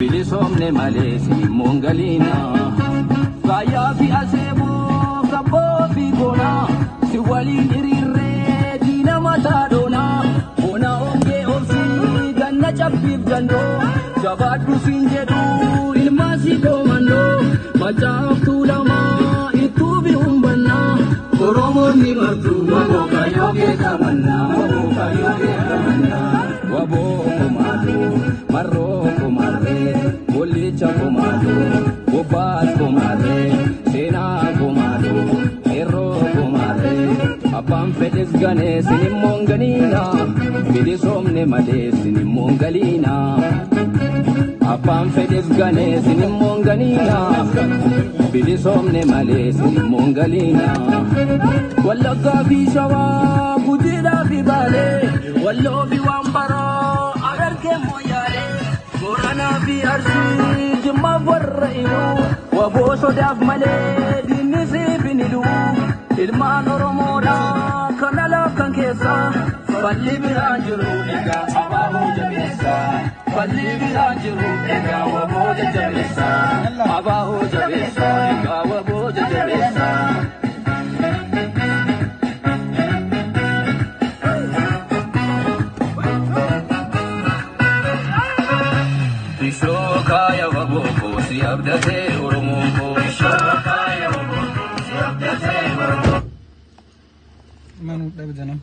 Bilisoomne malee sinimmoo hin galiina. Faayyaa fi aseeboo sabboo fi goonaa si waliin hiriirree diina mataa doonaa. Bona ongee obsii ganna cabbiif gandoo jabaadhu siin jedhu ilmaan si koomandoo macaaf tuulamaa ittuu bi humbannaa. Oromoonni martuu waboo kaayyoo beekamannaa waboo kaayyoo beekamannaa. Waboo komaadoo marroo komaarree gollicha komaadoo bobbaas komaarree seenaa komaadoo qeerroo komaarree abbaan fedhes ganee sinimmoo hin ganiina bilisoomne malee sinimmoo hin galiina. Abbaan fedhes ganee sinimmoo hin ganiina bilisoomne malee sinimmoo hin galiina. Wallaggaa fi Shawaa Gujiidhaa fi Baalee Walloo fi Wambaraa Harargee Moyyaalee Booranaa fi Arsii Jimmaa warra Iluu waboo sodaaf malee diinni siif hin hidhu. Ilmaan Oromoodhaa kan alaaf kan keessaa falli biraan jiru egaa abaaboo jabeessaa. Falli biraan jiru egaa waboo jajjabeessaa. Abaaboo jabeessaa egaa waboo jajjabeessaa. Bishookaaya waboo koo si abdatee Oromoon koo. Bishookaaya waboo koo si abdatee Oromoon Manu dhabdanam.